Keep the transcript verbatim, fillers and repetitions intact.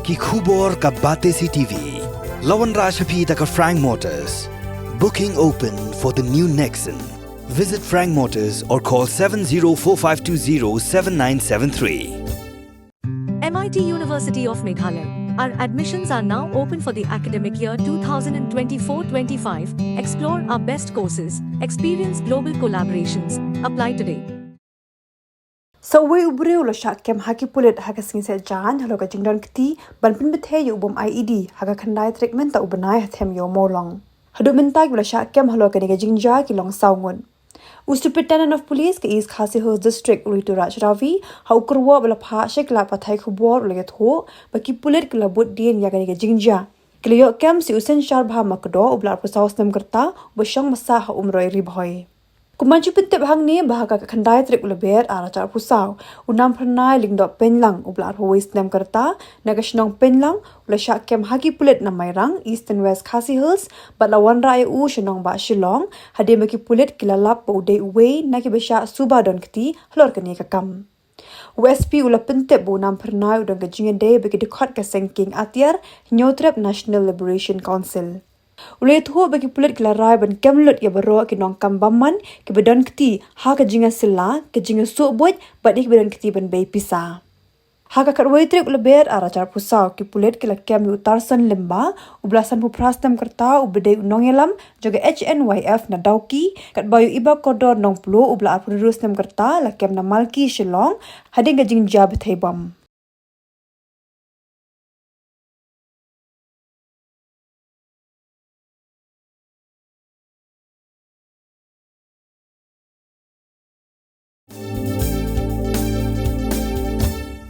Ki khubor ka Batesi TV. La wanrah sha phi da ka Frank Motors. Booking open for the new Nexon. Visit Frank Motors or call seven zero four five two zero seven nine seven three. M I T University of Meghalaya. Our admissions are now open for the academic year twenty twenty-four twenty-five. Explore our best courses, experience global collaborations. Apply today. Sa uwei u briew u la shah kem ha ki pulit ha ka sngi Saitjaiñ halor ka jingdon kti ban pynbthei ïa u bom I E D ha ka khyndai tarik mynta u bnai ha them ïew Mawlong. Haduh mynta ki ba la shah kem halor kane ka jingjia ki long saw ngut. U Superintendent of Police ka East Khasi Hills District u Rituraj Ravi ha u kyrwoh ba la phah sha ki lad pathai khubor u la ïathuh ba ki pulit ki la bud dien ïa kane ka jingjia. Ki la ïoh kem sa ïa u Synshar Bha Makdoh u ba la arphew saw snem ka rta u ba shong basa ha Umroi Ri Bhoi. Kumba ju pyntip hangne ba ha ka khyndai tarik u Lber ar hajar arphew saw, u Namphyrnai Lyngdoh Pynlang u ba la arphew wei snem ka rta na ka shnong Pynlang u la shah kem ha ki pulit na Mairang, Eastern West Khasi Hills bad la wanrah ïa u sha nongbah Shillong hadien ba ki pulit ki la lap ba u dei uwei na ki ba shah suba don kti halor kane ka kam. U S P u la pyntip ba u Namphyrnai u don ka jingïadei bad ki dkhot ka seng kieng atiar Hynñiewtrep National Liberation Council. U la ïathuh ba ki pulit ki la rai ban kem lut ïa baroh ki nongkam bymman ki ba don kti ha ka jingïasylla, ka jingïasuh buit bad ïa ki ba don kti ban bei pisa. Ha ka khatwei tarik u Lber ar hajar arphew saw ki pulit ki la kem ïa u Tarson Lymba u ba la sanphew phra snem ka rta u ba dei u nongïalam jong ka H N Y F na Dawki, katba ïa u Iba Kordor Nongpluh u ba la arphew hynriew snem ka rta la kem na Malki Shillong hadien ka jingjia bthei bom.